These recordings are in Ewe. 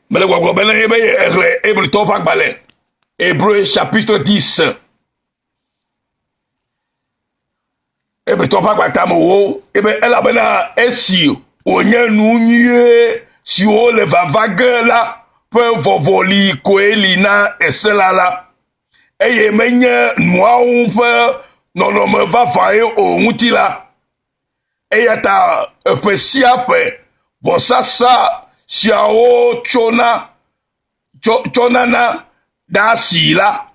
Mele gbɔgblɔ be ne be exlẽ Hebritɔwo ƒe agbalẽ, Hébreu chapitre 10. Hebritɔwo ƒe agbalẽ tame wo ebe elabena esi wònye nu nyuie siwo le vava ge la ƒe vɔvɔli koe li na ese la la, eye menye nuawo ƒe nɔnɔme vavãe o ŋuti la, Eya ta ƒe sia ƒe vɔsasa siawo tsona tsɔ tsɔna na ɖaasi la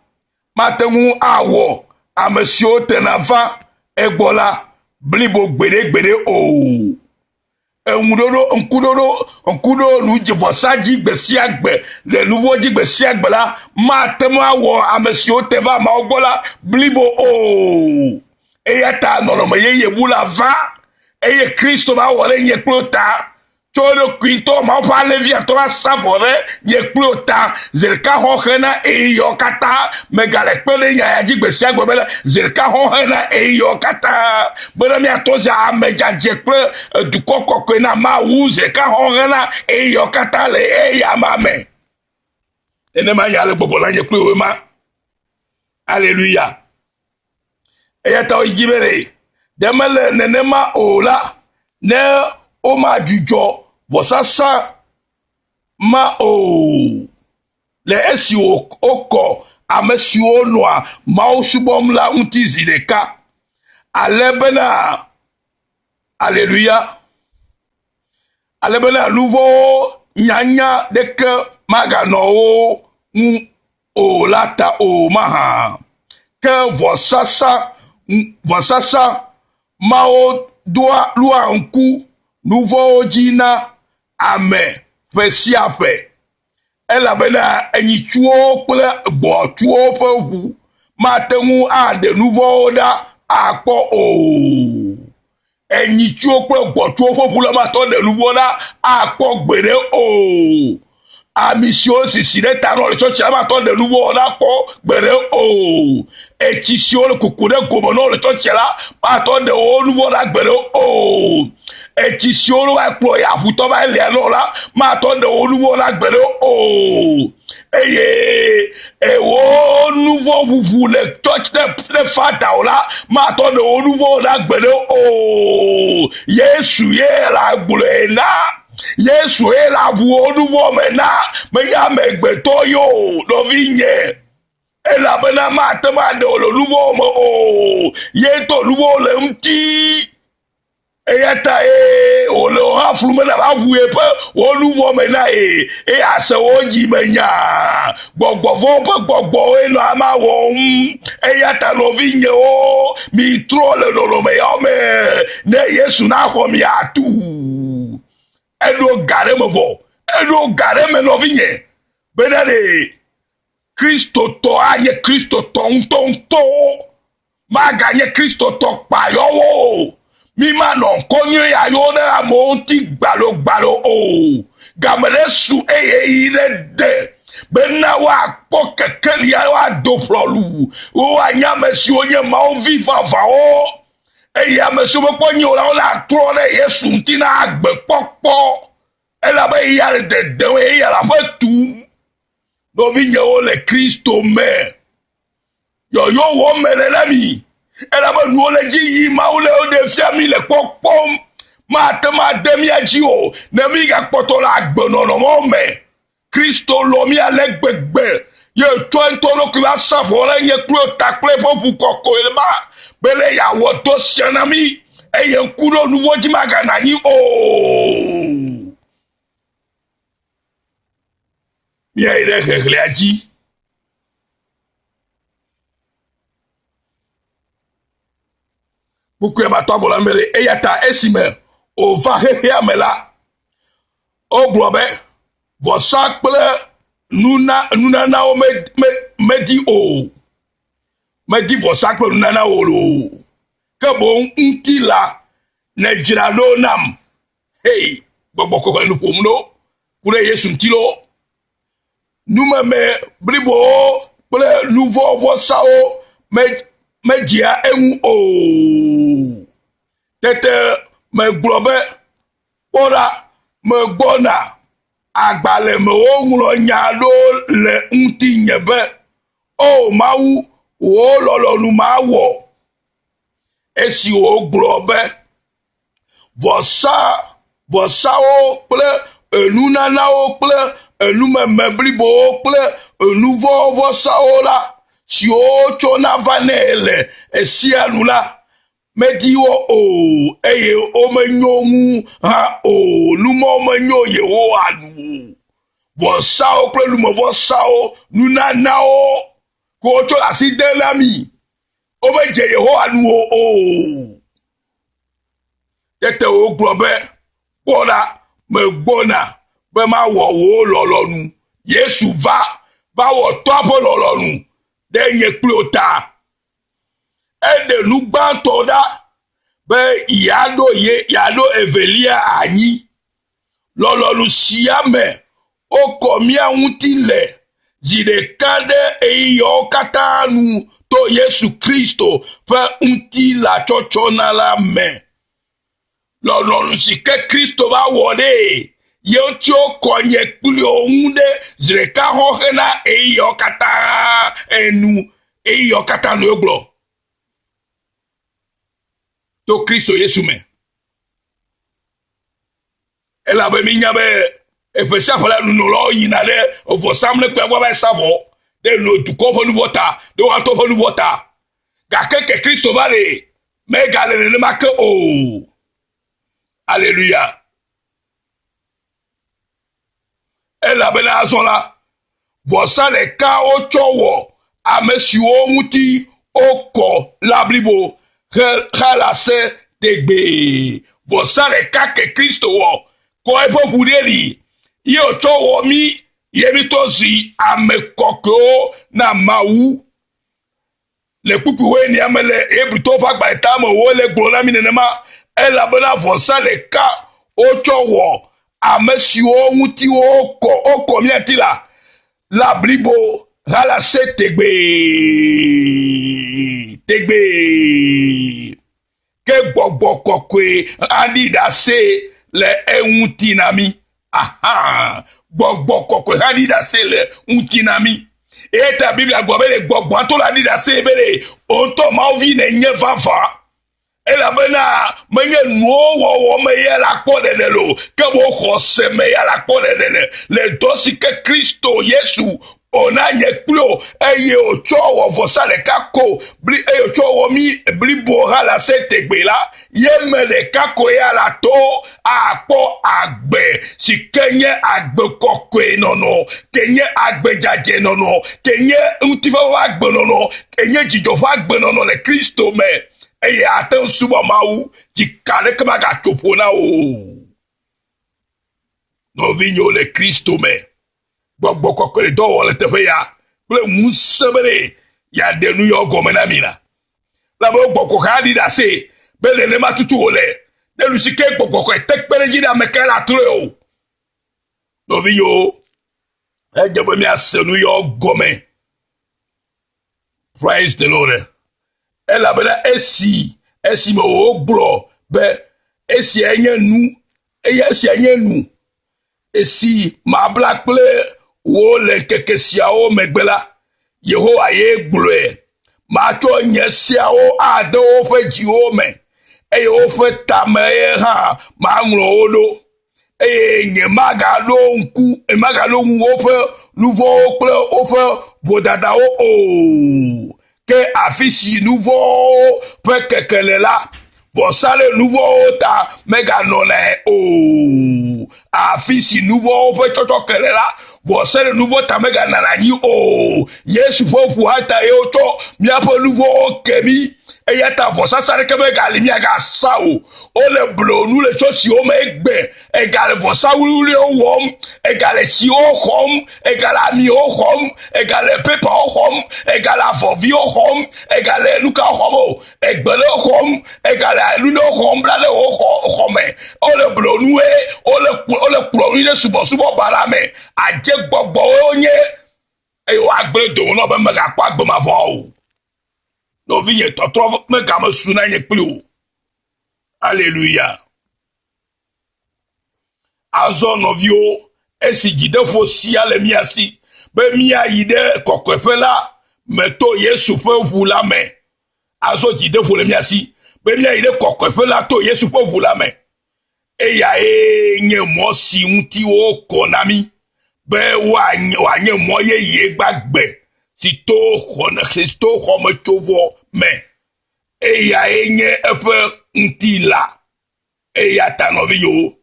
mate ŋu awɔ ame siwo tena va egbɔ la blibo gbeɖegbeɖe o. Eŋuɖoɖo, ŋkuɖoɖo, ŋkuɖo nu vɔsa dzi gbe sia gbe le nu vɔ̃ dzi gbe sia gbe la mate ŋu awɔ ame siwo te va Mawu gbɔ la blibo o. Eya ta nɔnɔme yeye bu la va eye Kristo va wɔ ɖe nye kple wò ta. Tsɔ eɖokui ŋutɔ Mawu ƒe alẽvia ŋutɔ va sa vɔ ɖe nye kple wò ta. Zi ɖeka xɔ hena ɣeyiɣiawo katã. Megale kpe ɖe nya ya dzi gbe sia gbe bena zi ɖeka xɔ hena ɣeyiɣiawo katã bena míatɔ zi ame dzadzɛ kple dukɔ kɔkɔe na Mawu zi ɖeka xɔ hena ɣeyiɣiawo katã le eya ma me. Nenema nya le gbɔgbɔ na nye kple wò ma. Aleluya. Eya ta wodzi be ɖe ɖe mele nenema o la, ne womadzudzɔ vɔsasa ma o le esi wokɔ ame siwo nɔa Mawu subɔm la ŋuti zi ɖeka, ale bena, aleluya, ale bena nu vɔ̃wo nyanya ɖeke maganɔ wo ŋu o la ta o mahã? Ke vɔsasa, vɔsasa mawo doa ɖoa ŋku nu vɔ̃wo dzi na ame ƒe sia ƒe, elabena enyitsuwo kple gbɔ̃tsuwo ƒe ʋu mate ŋu aɖe nu vɔ̃wo ɖa akpɔ o. Enyitsuwo kple gbɔ̃tsuwo ƒe ʋu la mate ŋu aɖe nu vɔ̃ ɖa akpɔ gbeɖe o. Ami siwo sisi ɖe ta nɔ le tsɔtsi la mate ŋu aɖe nu vɔ̃ ɖa akpɔ gbeɖe o. Etsi siwo le kuku ɖe gome nɔ le tsɔtsi la mate ŋu aɖe wo nu vɔ̃ ɖa gbeɖe o. Etsi siwo va kplɔ yi aƒutɔ va lia nɔ la mate ŋu aɖe wo nu vɔ̃ ɖa gbeɖe o. Eye ewo nu vɔ̃ ʋuʋu le tsɔtsi ɖe ɖe fada o la matɔ ɖe wo nu vɔ̃ ɖa gbeɖe o. Yesu ye la gblɔe na. Yesu ye la ʋu wo nu vɔ̃ me na. Menye amegbetɔ ye o, nɔvinye. Elabena mate ŋu aɖe wò le nu vɔ̃ me o. Ye ŋutɔ nu vɔ̃ le eŋuti. Eya ta ee, wòle wò hã flum be nàva ʋu yeƒe wò nu vɔ̃ me na ye, eye àse wò dzi me nya. Gbɔgbɔ vɔ̃ ƒe gbɔgbɔwoe nɔ ama wɔm. Eya ta nɔvinyewo, mitrɔ le nɔnɔme yawo me ne Yesu naxɔ mi atuu. Eɖo ga ɖe eme vɔ. Eɖo ga ɖe eme nɔvinye bena ɖe Kristotɔ anye Kristotɔ ŋutɔŋutɔwo. Maganye Kristotɔ kpayɔwo o. Mímanɔ ŋkɔ nyui ya yɔ ɖe amewo ŋuti gbalogbalo o. Game ɖe su eye ɣeyiɣi ɖe de bena woakpɔ kekelia, woado ƒlɔlu, woanye ame siwo nye Mawu vi vavãwo eye ame siwo mekpɔ nyi o la, woatrɔ ɖe Yesu ŋuti na agbekpɔkpɔ elabe eya le dedem eye eya le aƒe tum. Nɔvinyewo le Kristo me. Yɔyɔ wɔm mele na mi, elabe nuwo le dzi yim, Mawu le wo ɖem fia mi le kpɔkpɔm. Mate ŋu ade mía dzi o ne mígakpɔtɔ le agbenɔnɔ me. Kristo lɔ̃ mí ale gbegbe ye tsɔ ŋutɔ ɖokui va sa vɔ ɖe nye kple ta kple eƒe ʋu kɔkɔe la be ne yeawɔ dɔ sia na mí eye ŋku ɖo nu vɔ̃ dzi maganɔ anyi o. Míayi ɖe xexlẽa dzi. Kpukpui amatɔ gblɔ be eya ta esime wòva xexea me la, wogblɔ be vɔsa kple nuna nunanawo me me medi o. Medi vɔsa kple nunanawo o. Ke boŋ ŋutilã nèdzra ɖo nam. Hei, gbɔgbɔ kɔkɔe le nu ƒom ɖo ku ɖe Yesu ŋuti loo. Numeme blibowo kple nuvɔ̃vɔsawo medzea eŋu o. Tete megblɔ be, Kpɔ ɖa, megbɔna. Agbalẽ me woŋlɔ nya ɖo le ŋutinye be, O Mawu, wò lɔlɔ̃nu mawɔ. Esi wògblɔ be, Vɔsa, vɔsawo kple enunanawo kple enumeme blibowo kple enuvɔ̃vɔsawo la, siwo wotsɔna vanɛ le esia nu la, medi wo o, eye womenyo ŋu hã o. Nu mawo menyo Yehowa nu o. Vɔsawo kple numevɔsawo, nunanawo ko wotsɔ le asi dem na mi. Womedze Yehowa nu o. Tete wògblɔ be, Kpɔ ɖa, megbɔna be mawɔ wò lɔlɔ̃nu. Yesu va va wɔ Tɔ́a ƒe lɔlɔ̃nu ɖe nye kpli wò ta. Eɖe nu gbãtɔ ɖa be yeaɖo ye yeaɖo evelia anyi. Lɔlɔ̃nu sia me wokɔ mía ŋuti le zi ɖeka ɖe ɣeyiɣiawo katã nu to Yesu Kristo ƒe ŋutilãtsɔtsɔna la me. Lɔlɔ̃nu si ke Kristo va wɔ ɖee ye ŋuti wokɔ nye kpli wò ŋu ɖe zi ɖeka hɔ̃ hena ɣeyiɣiawo katã enu. Ɣeyiɣiawo katã nu wogblɔ to Kristo Yesu me. Elabe mínya be eƒe sia ƒe la nunɔlawo yina ɖe vɔsamlekpuia gbɔ va sa vɔ ɖe dukɔ ƒe nuvɔ ta, ɖe woa ŋutɔ ƒe nuvɔ ta. Gake ke Kristo va ɖe, megale nenema ke o. Aleluya. Elabena azɔ la, vɔsa ɖeka wotsɔ wɔ ame siwo ŋuti wokɔ la blibo xelase tegbee. Vɔsa ɖeka ke Kristo wɔ, kɔ eƒe ʋu ɖe li, ye wòtsɔ wɔ mí, ye mítrɔ zu ame kɔkɔewo na Mawu. Le kpukpui wuienea me le Hebritɔwo ƒe agbalẽ tame wole gblɔ na mí nenema, elabena vɔsa ɖeka wotsɔ wɔ ame siwo ŋuti wokɔ wokɔ mía ŋuti la la blibo halase tegbee tegbee. Ke gbɔgbɔ kɔkɔe aɖi ɖase le eŋuti na mí. Aha! Gbɔgbɔ kɔkɔe hã ɖi ɖase le ŋuti na mí. Eya ta Biblia gblɔ be le gbɔgbɔa to la ɖi ɖase be le wò ŋutɔ Mawu vi nènye vavã. Elabena menye nuwo wɔwɔ me ya la kpɔ ɖeɖe le o, ke boŋ xɔse me ya la kpɔ ɖeɖe le le dɔ si ke Kristo Yesu wòna nye kpli wò, eye wòtsɔ wɔ vɔsa ɖeka ko bli, eye wòtsɔ wɔ mí blibo hã le ase tegbee la, ye me ɖeka ko ya la to akpɔ agbe si ke nye agbe kɔkɔe nɔnɔ, ke nye agbe dzadzɛ nɔnɔ, ke nye ŋutifafa ƒe agbenɔnɔ, ke nye dzidzɔ ƒe agbenɔnɔ le Kristo me, eye ate ŋu subɔ Mawu, dzika aɖeke magatso ƒo na wò o. Nɔvinyewo le Kristo me, Gbɔgbɔ kɔkɔe le dɔ wɔm le teƒe ya kple ŋusẽ be ɖe yeaɖe nu yawo gɔme na mi la. Elabe gbɔgbɔ kɔkɔe aɖi ɖase be nenema tutu wòle. Ne nu si ke gbɔgbɔ kɔkɔe te kpe ɖe edzi ɖe ame kae la trɔe o. Nɔvinyewo, edze be míase nu yawo gɔme. Praise the Lord. Elabena esi esime wògblɔ be esia nye nu, eye esia nye nu Esi mabla kple wò le ŋkeke siawo megbe la, Yehowa ye gblɔe, matsɔ nye seawo ade woƒe dziwo me, eye woƒe tame hã maŋlɔ wo ɖo, eye nyemagaɖo ŋku nyemagaɖo ŋu woƒe nu vɔ̃wo kple woƒe vodadawo o. Ke afi si nu vɔ̃wo ƒe keke le la, vɔsa ɖe nu vɔ̃wo ta meganɔnae o. Afi si nu vɔ̃wo ƒe tsɔtsɔke le la, vɔsa ɖe nu vɔ̃ ta meganɔna anyi o. Yesu ƒe ʋua ta ye wotsɔ míaƒe nu vɔ̃wo ke mí. Eya ta vɔsasa aɖeke megali míagasa o. Wole blonu le tsɔtsiwo me egbe, egale vɔsa wuliwuliwo wɔm, egale tsiwo xɔm, egale amiwo xɔm, egale pepawo xɔm, egale avɔviwo xɔm, egale nukawo xɔm o, egbe ɖewo xɔm, egale nuɖewo xɔm bla ɖe wò xɔ xɔme. Wole blonue, wole wole kplɔ nu ɖe subɔsubɔ baɖa me. Adze gbɔgbɔwoe wonye eye woagblẽ dome na wò be mègakpɔ agbe mavɔ o. Nɔvinye, tɔtrɔ megame su na nye kpli wò. Aleluya. Azɔ nɔviwo, Esi dzideƒo sia le mía si be míayi ɖe kɔkɔeƒe la me to Yesu ƒe ʋu la me. Azɔ dzideƒo le mía si be míayi ɖe kɔkɔeƒe la to Yesu ƒe ʋu la me. Eyae nye mɔ si ŋuti wokɔ na mí be wòanye mɔ yeye gbagbe si to xɔmetsovɔ me. Eyae nye eƒe ŋutilã. Eya ta nɔvinyewo,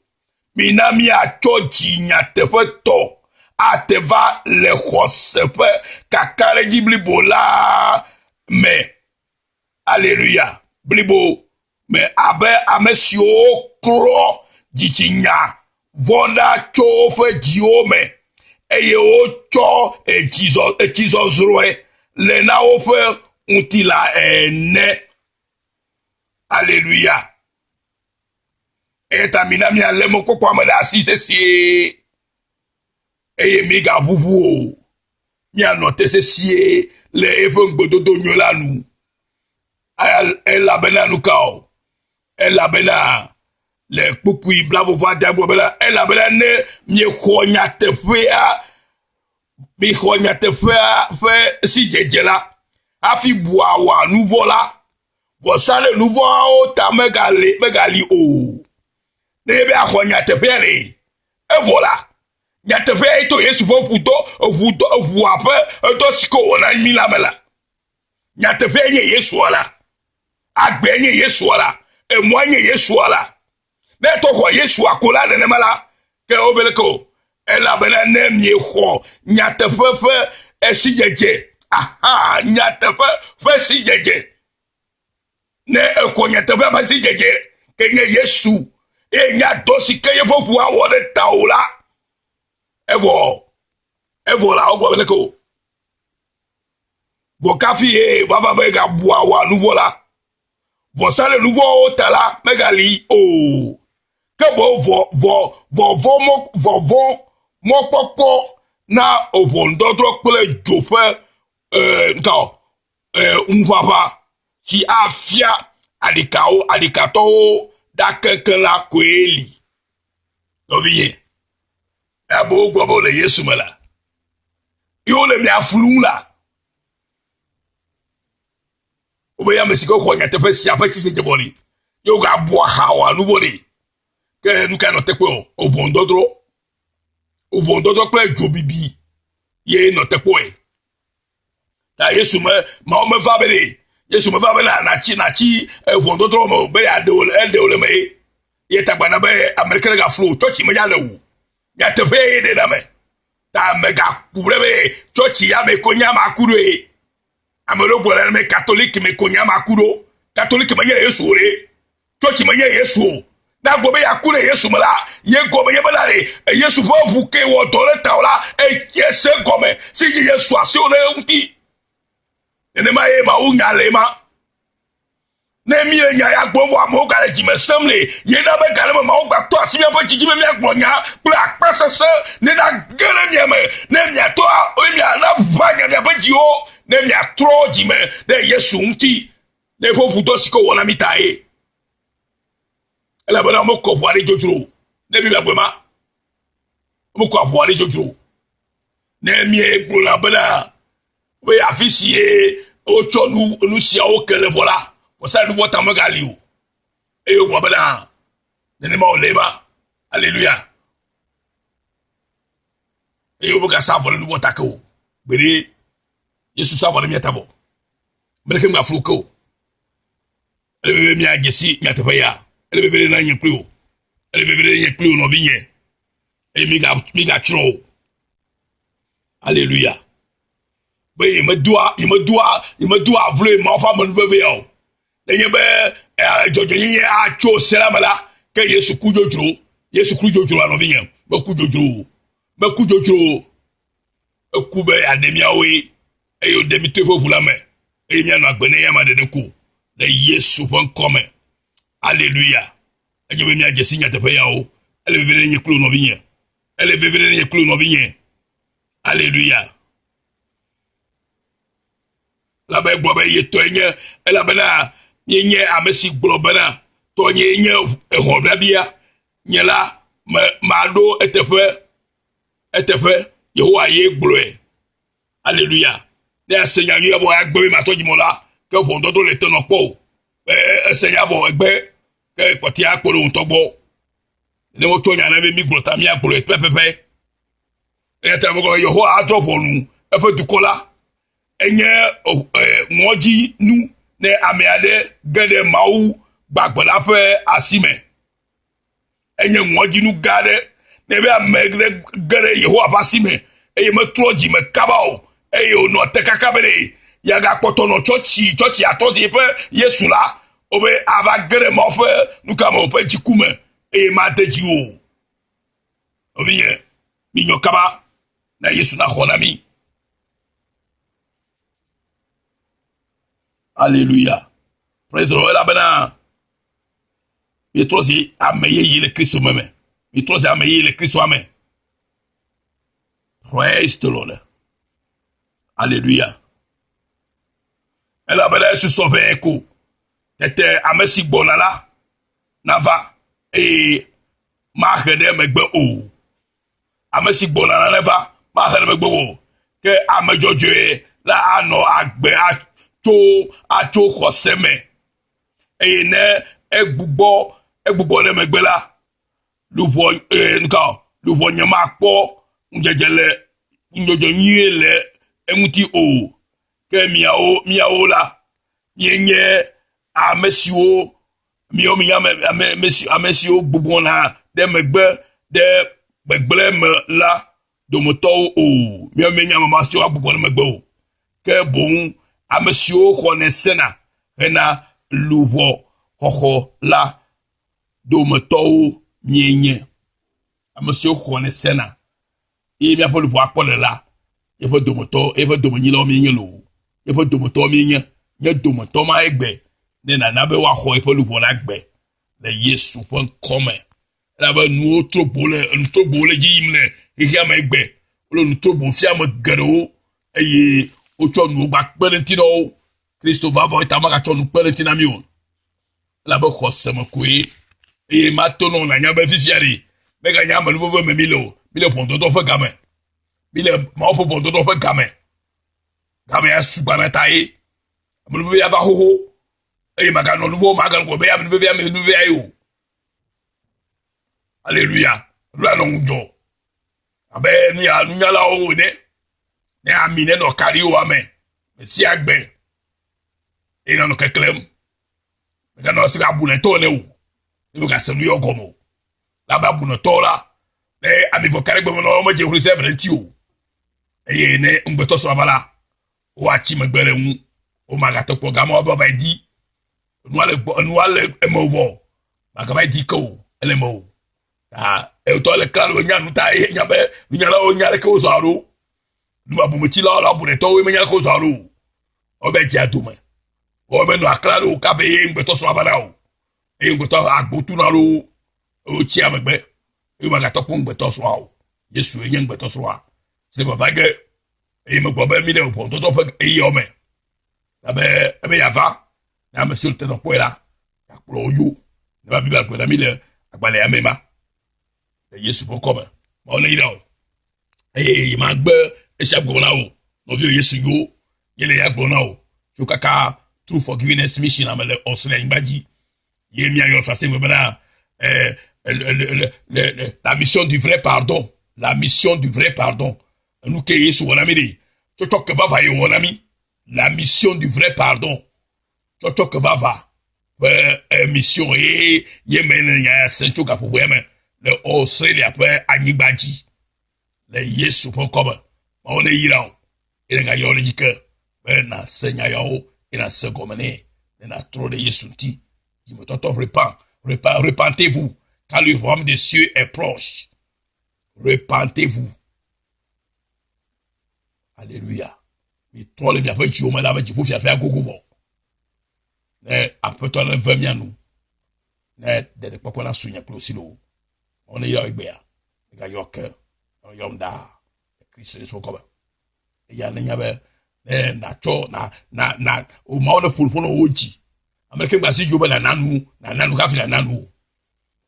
mina míatsɔ dzi nyateƒetɔ ate va le xɔse ƒe kakaɖedzi blibo la me. Aleluya blibo me abe ame siwo klɔ dzitsinya vɔ̃ ɖa tso woƒe dziwo me eye wotsɔ etsizɔzrɔ̃e le na woƒe ŋutilã ene. Aleluya. Eya ta mina míalé mɔkpɔkpɔa me ɖe asi sesĩe eye mígaʋuʋu o. Míanɔ te sesĩe le eƒe ŋugbedodo nyui la nu. Elabena nu ka o? Elabena le kpukpui blaeve-vɔ-adea gblɔ bena, elabena ne miexɔ nyateƒea, miexɔ nyateƒea ƒe sidzedze la, hafi bua wɔa nu vɔ̃ la, vɔsa ɖe nu vɔ̃awo ta megali, megali o. Ne be axɔ nyateƒea ɖe, evɔ la, nyateƒea ye to Yesu ƒe ʋudɔ, ʋudɔ, ʋua ƒe edɔ si ke wòwɔ na mí la me la, Nyateƒea nye Yesua la. Agbea nye Yesua la. Emɔa nye Yesua la. Ne etɔ xɔ Yesua ko la nenema la, ke wobe leke o. Elabena ne miexɔ nyateƒe ƒe esidzedze, aha, nyateƒe ƒe sidzedze. Ne exɔ nyateƒe ƒe sidzedze, ke nye Yesu, eye nya dɔ si ke yeƒe ʋua wɔ ɖe tawò la, evɔ, evɔ la, wogblɔ be leke o. Vɔ kafi ye vava megabua wòa nuvɔ̃ la, vɔsa le nuvɔ̃wo ta la megali o. Ke boŋ vɔ, vɔ, vɔvɔ̃ mɔ, vɔvɔ̃ mɔkpɔkpɔ na ʋɔnudɔdrɔ̃ kple dzo ƒe e, ŋka o, e, ŋuʋaʋã si afia aɖikawo, aɖikatɔwo ɖa keŋkeŋ la koe li. Nɔvinye, amewo gblɔ be wole Yesu me la, ye wole mia flum la, wobe ame si ke xɔ nyateƒe sia ƒe sidzedze vɔ ɖi, ye wogabua ha wɔa nu vɔ̃ɖi. Ke nu ka nɔ te kpɔe o? Ʋɔnudɔdrɔ̃. Ʋɔnudɔdrɔ̃ kple dzobibi ye nɔ te kpɔe. Ta Yesu me Mawu meva be ɖe Yesu meva be na natsi natsi ʋɔnudɔdrɔ̃ me o be yeaɖe wò le eɖe wò le eme ye. Ye ta gbana be ame ɖeke negaflu o, tsɔtsi medza le o. Nyateƒe ye ɖena me. Ta megaku ɖe be tsɔtsi ya me ko nya ma ku ɖoe. Ame ɖewo gblɔ ɖe me katoliki me ko nya ma ku ɖo. Katoliki menye Yesu o ɖe. Tsɔtsi menye Yesu o. Ne agblɔ be yeaku ɖe Yesu me la, ye gɔme nye bena ɖe Yesu ƒe ʋu ke wɔ dɔ ɖe tawò la, ese gɔme si dzi Yesu asiwò ɖe eŋuti. Nenema ye Mawu nya le ema. Ne míele nya ya gblɔm vɔ amewo gale dzime sẽm le ye na be gale me Mawu gbatɔ asi míaƒe dzi dzi be míagblɔ nya kple akpasesẽ ne nage ɖe mia me ne miatɔ eye miana ʋã nya miaƒe dziwo ne miatrɔ dzime ɖe Yesu ŋuti ne eƒe ʋudɔ si ke wòwɔ na mí tae. Elabena womekɔ ʋua ɖi dzodzro o. Ne Biblia gblɔe ma, womekɔ ʋua ɖi dzodzro o. Ne míegblɔna bena be afi si ye wotsɔ nu nu siawo ke le vɔ la, vɔsa nu vɔ ta megali o. Eye wogblɔ bena nenema wòle ema. Aleluya. Eye womegasa avɔ ɖe nu vɔ ta ke o. Gbeɖe Yesu sa avɔ ɖe mía ta vɔ. Ame ɖeke megaflu ke o. Ele veve míadze si nyateƒe ya. Ele veve ɖe na nye kpli o. Ele veve ɖe nye kpli o nɔvinye. Eye mígatsrɔ̃ o. Aleluya. Be yemedoa yemedoa yemedoa avloe Mawu ƒe amenuvevea o. Nenye be eh, dzɔdzɔenyenye atso se la me la, ke Yesu ku dzodzro. Yesu ku dzodzro nɔvinye. Meku dzodzro o. Meku dzodzro o. Eku be yeaɖe míawoe eye wòɖe mí to eƒe ʋu la me eye míanɔ agbe ne eyama ɖeɖe ko le Yesu ƒe ŋkɔ me. Aleluya. Edze be míadze si nyateƒe yawo. Ele veve ɖe nye kple nɔvinye. Ele veve ɖe nye kple nɔvinye. Aleluya. Elabe egblɔ be ye tɔe nye elabena míenye ame si gblɔ bena tɔnyee nye ehɔ̃biabia. Nye la me maɖo eteƒe. Eteƒe, Yehowa ye gblɔe. Aleluya. Ne ase nya nyuia vɔ agbe be matɔ dzime o la, ke ʋɔnudɔdrɔ̃ le te nɔ kpɔ o. Ese nya vɔ egbe ke kpɔtɛa akpɔ ɖe ŋutɔ gbɔ. Ne wotsɔ nya na mi mígblɔ ta míagblɔe pɛpɛpɛ. Eya ta megblɔ be Yehowa adrɔ̃ ʋɔnu eƒe dukɔ la. Enye ŋɔdzinu ne ame aɖe ge ɖe Mawu gbagbe la ƒe asi me. Enye ŋɔdzinu gã aɖe ne be ame ɖe ge ɖe Yehowa ƒe asi me eye metrɔ dzi me kaba o eye wònɔ te kaka be ɖe yeagakpɔtɔ nɔ tsɔtsi tsɔtsi atɔ si ƒe Yesu la wobe ava ge ɖe Mawu ƒe nuka me ƒe dziku me eye made dzi o. Nɔvinye, minyɔ kaba na Yesu naxɔ na mí. Aleluya. Praise the Lord. Elabena Míetrɔ zi ame yeye le Kristo me me. Míetrɔ zi ame yeye le Kristo me. Praise the Lord. Alléluia. Elabena esusɔ ʋɛ ko. Tete ame si gbɔna la nava eye mahe ɖe megbe o. Ame si gbɔna la neva mahe ɖe megbe o. Ke ame dzɔdzɔe la anɔ agbe atso atso xɔse me. eye ne egbugbɔ egbugbɔ ɖe megbe la, luʋɔ ee nuka o luʋɔ nye makpɔ ŋudzedze le ŋudzedze nyuie le eŋuti o. Ke miawo miawo la, mienye ame siwo miawo mienye ame ame ame si ame siwo gbugbɔna ɖe megbe ɖe gbegblẽ me la dometɔwo o. Miawo mienye ame ma siwo agbugbɔ ɖe megbe o. Ke boŋ ame siwo xɔnɛ sena hena luʋɔ xɔxɔ la dometɔwo mienye. Ame siwo xɔnɛ sena eye míaƒe luʋɔ akpɔ ɖe la, yeƒe dometɔ, yeƒe domenyilawo míenye loo. Yeƒe dometɔwo míenye. Nye dometɔ ma egbe ne nana be woaxɔ yeƒe luʋɔ ɖe agbe le Yesu ƒe ŋkɔ me. Elabe nuwo trɔ gbo le enu trɔ gbo le dzi yim le xexea me egbe. Wole nu trɔ gbo fia ame geɖewo eye wotsɔ nuwo gba kpe ɖe ŋuti na wo. Kristo vavã ta magatsɔ nu kpe ɖe ŋuti na mí o. Elabe xɔse me koe eye mato nɔ nànya be fifia ɖi meganye amenuveve me mí le o. Mí le ʋɔnudɔdrɔ̃ ƒe game. Mí le Mawu ƒe ʋɔnudɔdrɔ̃ ƒe game. Game ya sugbɔ na ta ye. Amenuveve ya va xoxo eye maganɔ nu vɔ̃ maganɔ gblɔ be amenuveve amenuveve ye o. Aleluya. Ɖo anɔ ŋudzɔ abe nu ya nunyalawo ene. Ne ami nenɔ kaɖiwoa me gbe sia gbe eye nanɔ keklẽm. Mèganɔ asi abunetɔ ene o. Ne mègase nu yɔ gɔme o. Le abe abunetɔ la, ne ami vɔ kaɖi gbe menɔ womedze ʋli se eve ɖe ŋuti o. Eye ne ŋugbetɔsrɔ̃ va la, woatsi megbe ɖe eŋu. Womagate kpɔ gama woava va yi di. Enua le gbɔ, enua le eme vɔ. Magava yi di ke o. Ele eme o. Ta etɔ le klalo enya nu ta enya be nunyalawo nya leke wozɔa ɖo. Nu abumetsilawo alo abunetɔwo menya leke wozɔa ɖo o. Wova dzea dome. Womenɔ aklalo kabe ye ŋugbetɔsrɔ̃ va na o. Eye ŋugbetɔ agbo tuna ɖo wotsia megbe. Eye womagatɔ kpɔ ŋugbetɔsrɔ̃a o. Yesu ye nye ŋugbetɔsrɔ̃a. Si le vava ge eye megblɔ be mi ɖe ʋɔnudɔdrɔ̃ ƒe ɣeyiɣiawo me abe ebe yeava ne ame siwo te nɔ kpɔe la yeakplɔ wo dzo ne va Biblia gblɔ na mi le agbalẽa me ma le Yesu ƒe ŋkɔ me. Mawu ne yra wò eye magbe esia gblɔ na wò nɔviwò Yesu yo ye le ya gblɔ na wò tso kaka True Forgiveness Mission ame le Australia nyigba dzi ye míayɔ fase me bena eh, le, le, le, la mission du vrai pardon la mission du vrai pardon enu ke Yesu wɔ na mí ɖe tsɔtsɔ ke vava ye wɔ na mí la mission du vrai pardon tsɔtsɔ ke vava ƒe eh, mission ye ye me le nya ya se tso gaƒoƒo ya me le Australia ƒe anyigba dzi le Yesu ƒe ŋkɔ me Mawu ne yra wò eye negayra wò ɖe edzi ke be nàse nya yawo eye nàse gɔme nɛ ne nàtrɔ ɖe Yesu ŋuti dzimetɔtɔ repent repent repentez-vous car le royaume des cieux est proche repentez-vous Alléluia. Mitrɔ le miaƒe dziwo me la be dziƒofiaƒea gogo vɔ. Ne aƒetɔ ne ve mia nu ne ɖeɖekpɔkpɔ nasu nye kple si loo. Mawu ne yra egbea. Megayɔ ke. Yɔm ɖaa. Kristo Yesu ƒe kɔme. Eya ne nya be ne natsɔ na na na o Mawu ne ƒo nuƒo na wo dzi. Ame ɖeke ŋgba si dzo be nàna nu nàna nu hafi nàna nu o.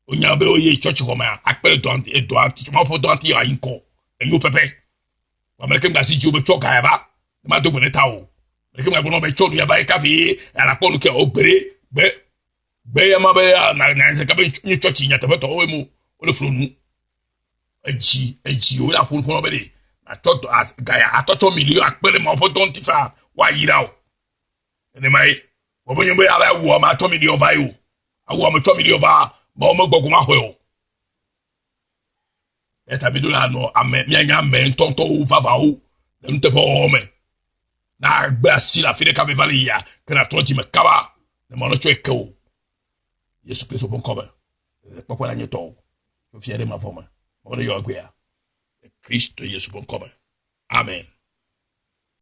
Wonya be woyi tsɔtsi xɔmea akpe ɖe dɔa dɔa Mawu ƒe dɔa ŋuti ayi ŋkɔ. Enyo pɛpɛ. Ame ɖeke ŋgba si dzi wo be tsɔ ga ya va. Ne ma do gbe ɖe ta o. Ame ɖeke ŋgba gblɔ be tsɔ nu ya va ye kafi alakpɔ nu ke o gbe gbe gbe ya ma be na na ze kabe nye tsɔtsi nyateƒetɔ wo mo wole flo nu. Edzi edzi wo la ƒo nu be ɖe atsɔ ga ya atɔtsɔ miliɔn akpe ɖe mawo ƒe dɔ ŋuti fa woayra o. Nenema ye. Vɔ menye be ava wu ame atsɔ miliɔn va ye o. Awu ame tsɔ miliɔn va mawo megbɔgbɔ maxɔe o. Eya ta míɖo la nɔ ame míanye ame ŋutɔŋutɔwo vavãwo le nuteƒewɔwɔ me. Na agbe asi le afi ɖeka me va le yia, ke nàtrɔ dzi me kaba ne Mawu netsɔe ke wò. Yesu Kristo ƒe ŋkɔ me, ɖeɖekpɔkpɔ nanye tɔwò tso fia ɖe mavɔ me. Mawu neyɔ egbea le Kristo Yesu ƒe ŋkɔ me. Amen.